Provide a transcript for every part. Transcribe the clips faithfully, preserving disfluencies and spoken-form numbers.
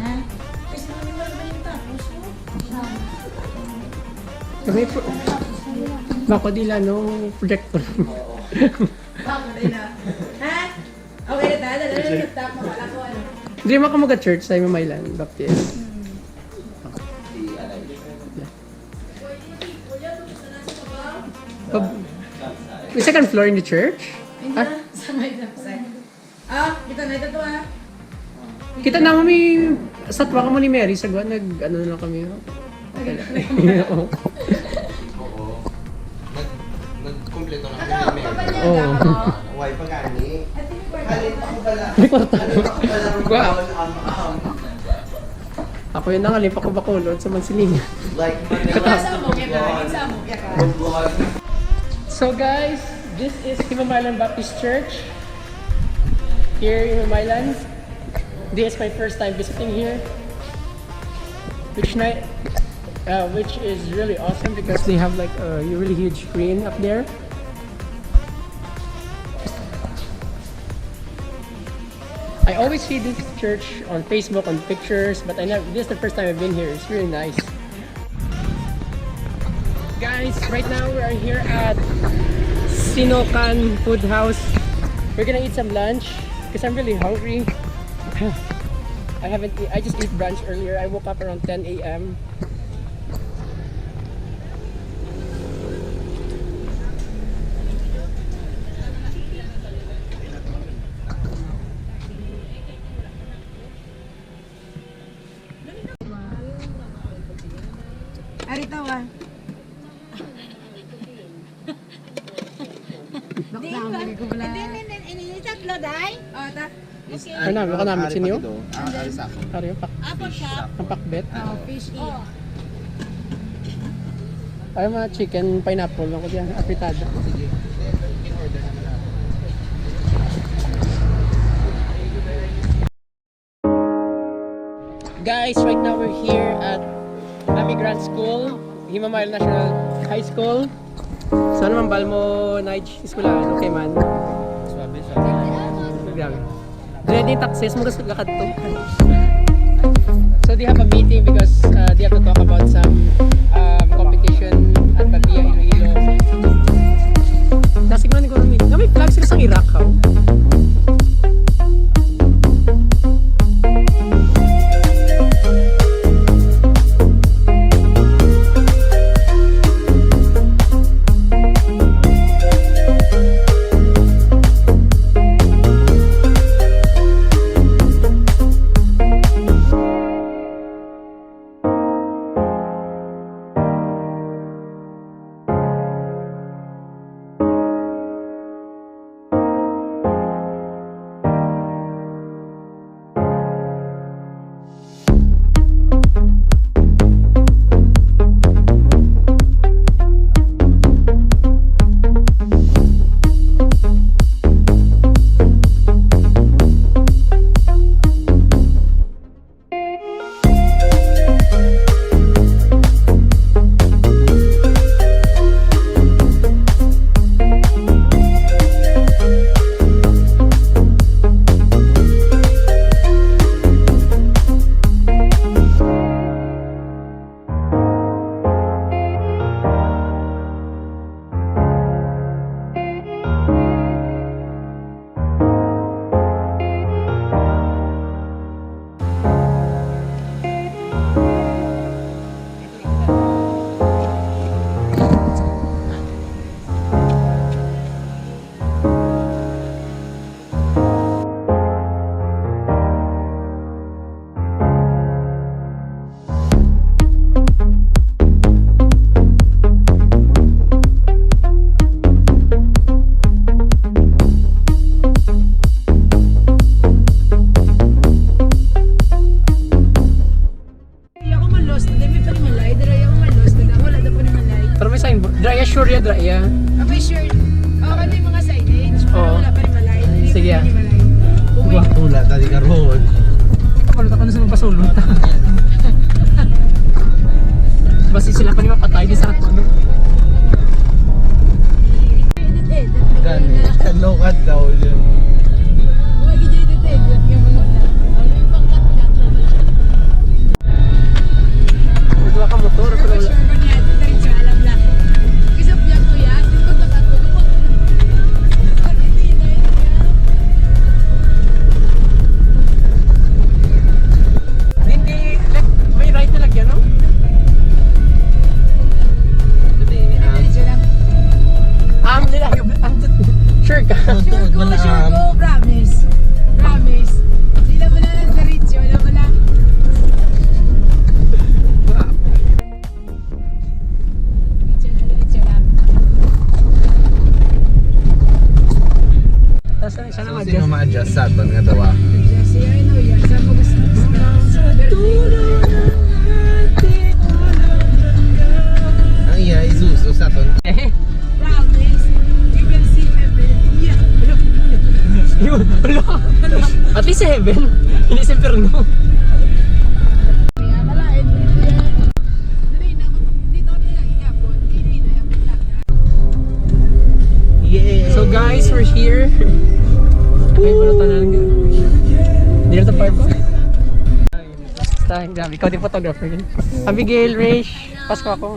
Ha? Kasi naman yung wala ba yung tapos mo? Kami po. Bako dila no projector. Bako din na. Ha? Okay na tayo. Dala na yung laptop mo. Wala ko ano. Hindi mo ka mag-church sa Imamaylan Baptist. Pag, may second floor in the church? Hindi Ah? na. Sa may website. Ah, kita na ito to, ah. Kita na mo may satwa ka mo ni Mary sa gwa, nag, ano na kami, oh. Okay lang. Oo. Nag-, nagkumpleto na kami ni Mary. Oo. Why pa gani? Halin pa ko pala. May kwarta. Halin pa ko pala. Wow. Ang, ang, Ako yun na nga, lipa ko Bacolod sa Mansilingan. Like, Manila. Sa mo, kaya ka, sa mo, kaya ka. So guys, this is Himamaylan Baptist Church here in Himamaylan. This is my first time visiting here, which night, uh, which is really awesome because they have like a really huge screen up there. I always see this church on Facebook, on pictures, but I never, this is the first time I've been here. It's really nice. Guys, right now we are here at Sinokan Food House. We're gonna eat some lunch because I'm really hungry. I haven't eat, I just ate brunch earlier. I woke up around ten a m. Arito, ah. Lockdown, hindi ko pala. Hindi, hindi, hindi, hindi, tatlo, day? Oh, ta-, Ano, ano ka namin, Ari sinyo? Pagido. Ah, ari sa ako. Ari, pak-, Apo siya. Ang pakbet. Oh, fish eat. Ay, mga chicken, pineapple lang ko dyan. Apritada. Sige. Order naman ako. Guys, right now we're here at Amigrant School, Himamayal National High School. So, ano man, bal mo, Nige, eskwelahan? Okay man. Swabe, swabe. Grabe. Ready, taxes mo, gusto ka kadto. So, they have a meeting because, uh, they have to talk about some, um, competition at Pavia, Iloilo. Nasig man, siguro, may, may flag sila sa Iraq, how? Guys, Tra iya. Abay, sure. Oh, ano yung mga signage? Para Oo. Wala pa rin malay. Hindi Sige, pa ah. Rin malay. Wala, tali ka roon. Kapalot ako na sa magpasulong. Basi sila pa ni mapatay di sa ato, no? Gani, lokat daw yun. Wala ka motor, pero wala. Hindi, left, may right na lagyan, no? Ang nila, ang, sure ka? Sure ko, sure ko, promise. Promise. Sila mo na lang diretso, alam mo lang. Tapos na siya So, naman, sino just ma-adjust sa aton nga duwa? Adjust. Siya, ano, yan. Sa mga gusto, gusto. Ang iya, isuso sa aton. Promise, you will see heaven. Yeah. Yun. Ala. At least sa heaven, hindi sa impyerno. Yeah. So guys, we're here. Ay, pulutan na lang yun. Hindi na sa park. Basta, grabe. Ikaw din photographer yun. Abigail, Raish, Pasko ako.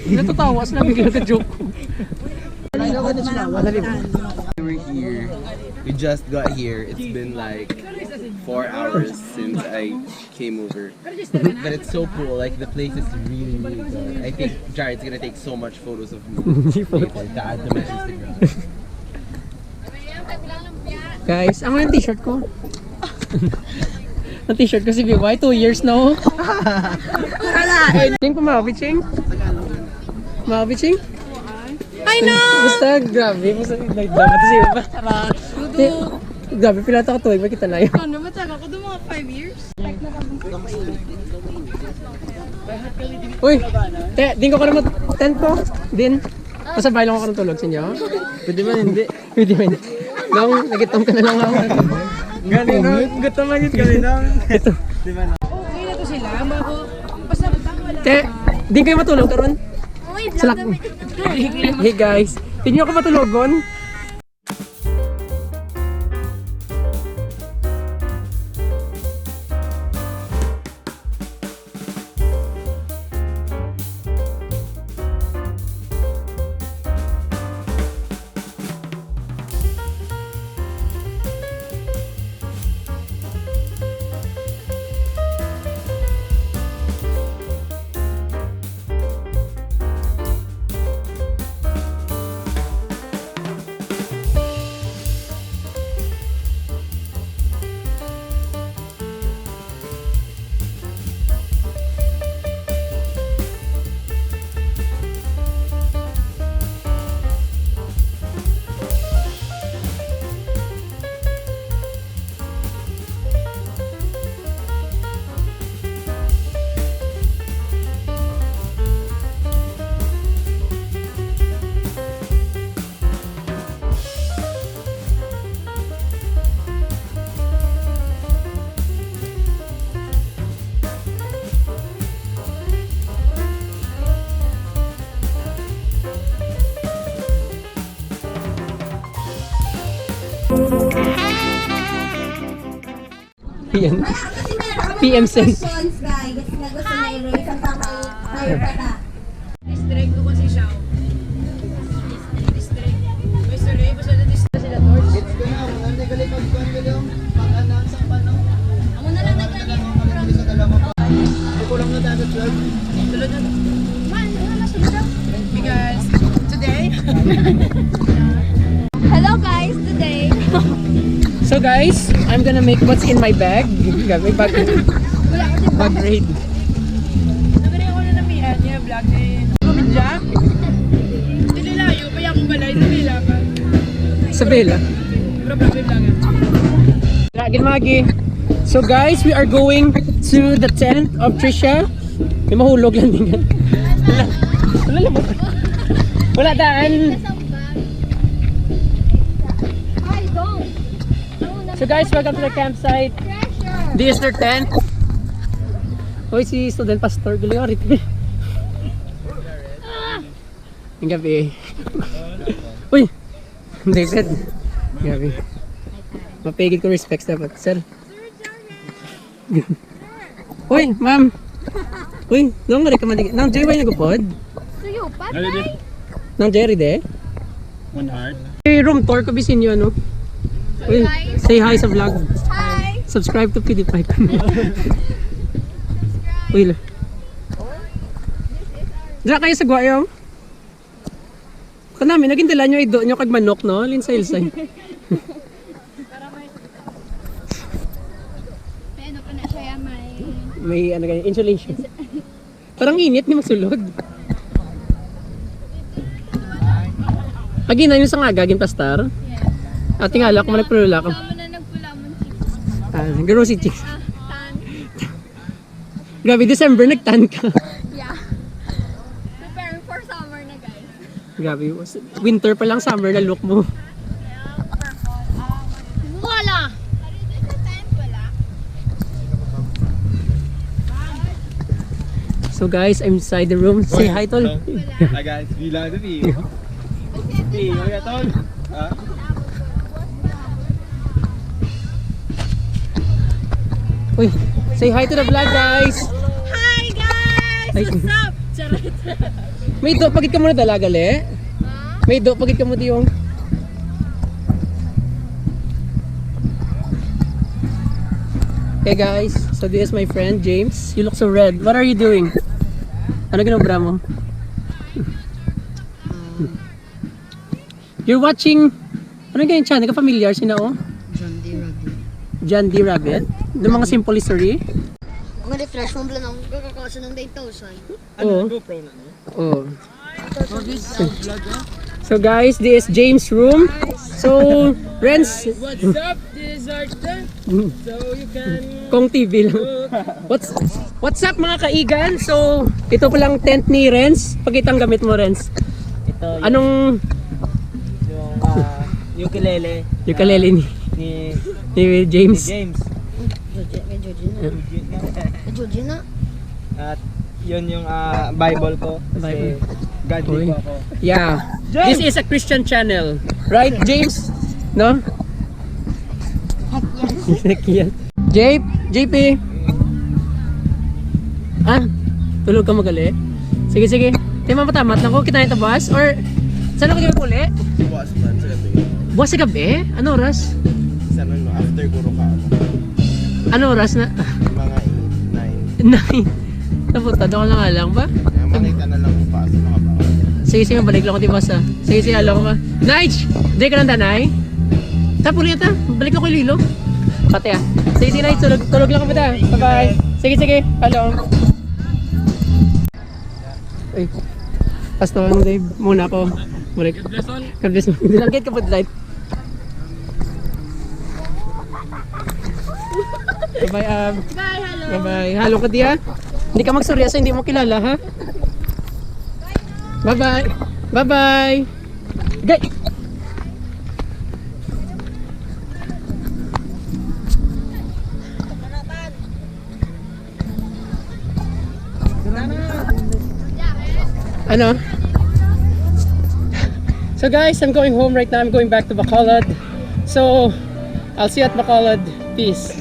Natatawa sila, bigla ka joke. We're here. We just got here. It's been like four hours since I came over. But it's so cool. Like, the place is really, really good. I think Jared's gonna take so much photos of me later to add to my Instagram. Guys, ang yung t-shirt ko. Ang t-shirt ko si B Y, two years na, oh. Tingin ko, Maviching. Maviching? Ay, no! Basta, grabe. Basta, dapat siya ba? Di, grabe, pila ta ka tuig, makita na yun. Ano, matagal ko doon, mga five years. Uy, te, din ko ka naman tent ko? Din? Pasabay lang ako ng tulog sa inyo? Pwede man, hindi. Pwede man. Nang, nagitom ka na lang ako. Gani, no? Gutom man yun kami, no? Ito. Di ba, no? Okay na to sila, mako. Basta butang wala. Te, di kayo matulog karon? Uy, vlog Salak- kami. Hey guys, di nyo ako matulogon? Yan. P M Sen. Questions, guys, na gusto niya i-raise ang tatay, tayo pa ta. District ko kasi siya. District. May survey, basta na district sila, Lord. Amo na lang na gani. Tulad na. Man, ano na sila? Hey guys, today. Hello guys, today. So guys, I'm gonna make what's in my bag. Grabe, bag, Wala ko din. Bag raid. Nagari ako na namihan niya, vlog na yun. Komedya? Dili layo, kaya akong balay, sa Vila pa. Sa Vila? Pero vlog, vlog. Lagi, magi. So guys, we are going to the tent of Trisha. May mahulog lang din. Wala, wala lang. Wala daan. Ay, don't. So guys, welcome to the campsite. Pressure. This is their tent. Uy, si student pastor, gali, oh, rito. Ang gabi. Uy! David. Gabi. Mapigil ko respects dapat, sir. Uy, ma'am. Uy, nung nga recommend nang J Y nagupod? Suyo pa, Ano, tay? Nang Jerry de? One heart. Hey, room tour ko bisin yun, no? Uy, Hi. Say hi sa vlog. Hi. Subscribe to PewDiePie. Subscribe. Uy, la. Dira kayo sa Guayong? Kanami, naging dala nyo ido nyo kag manok, no? Linsay-linsay. May ano pa na siya, may May ano ganyan, insulation. Parang init ni magsulod. Agi na yung sa nga gagin pastar. Yes. Ate nga lang, kung nagpulula ka. Ikaw mo na nagpula mo, chicks. Ah, garo si chicks. Ah, tan. Grabe, December, nagtan ka. Yeah. Preparing for summer na, guys. Grabe, winter pa lang, summer na look mo. Voila! So guys, I'm inside the room. Say hi, tol. Hi guys, we love the view. Hey, Kuya Tol. Ha? Uy, say hi to the vlog, guys. Hi, guys! Ay. What's up? Charot. May do pagit ka muna talaga, le. Ha? May do pagit ka mo diyong. Hey guys, so this is my friend James. You look so red. What are you doing? Ano ginobra mo? You're watching, ano yung channel? Ka-familiar sina, oh? John D Rabbit. John D Rabbit? Yung mga simple history? Ang refresh mo, blan, ang kakakaso ng eight thousand. Oo. Ano, GoPro na, no? Oo. So, this is our vlog, oh. So, guys, this is James' room. So, Renz. What's up? This is our tent. Mm. So, you can Kong T V lang. Look. What's, what's up, mga kaigan? So, ito palang tent ni Renz. Pakita ang gamit mo, Renz. Ito yung, Anong yung, ah, ukulele, ukulele ah, ni, ni, ni James. Ni James. Georgi-, may Georgina. Georgina. May Georgina. At yun yung, ah, Bible ko. Kasi Bible. Godly Uy. Po ako. Yeah. James! This is a Christian channel. Right, James? No? Heck yes. Heck yes. J-, J P. Ah, tulog ka magali? Sige, sige. Di, mapatamat lang ko. Kita niyo ta buwas? Or saan ako di puli? Buwas man sa gabi. Buwas sa gabi? Ano oras? Sa ano, after guro ka, ano? Ano oras na? Mga eight, nine. Nine. Napunta, doon lang alang ba? Kaya makita na lang kung paano nakabawal. Sige, sige, balik lang ako di basa. Sige, sige, alam ko ba? Nige! Di ka lang danay? Tapos ulit ah. Balik ako ililo. Pati ah. Sige, sige, Nige. Tulog, tulog lang ako ba? Bye-bye. Sige, sige. Hello. Ay. Pastor, Dave, muna ako. Balik. God bless all. God bless mo. Dilangkit ka po, light. Bye-bye, Ab. Bye, hello. Bye-bye. Halo ka diya? Hindi ka magsurya sa hindi mo kilala, ha? Bye-bye. Bye-bye. Gay! Ano? So guys, I'm going home right now. I'm going back to Bacolod. So, I'll see you at Bacolod. Peace.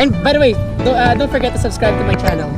And by the way, don't, uh, don't forget to subscribe to my channel.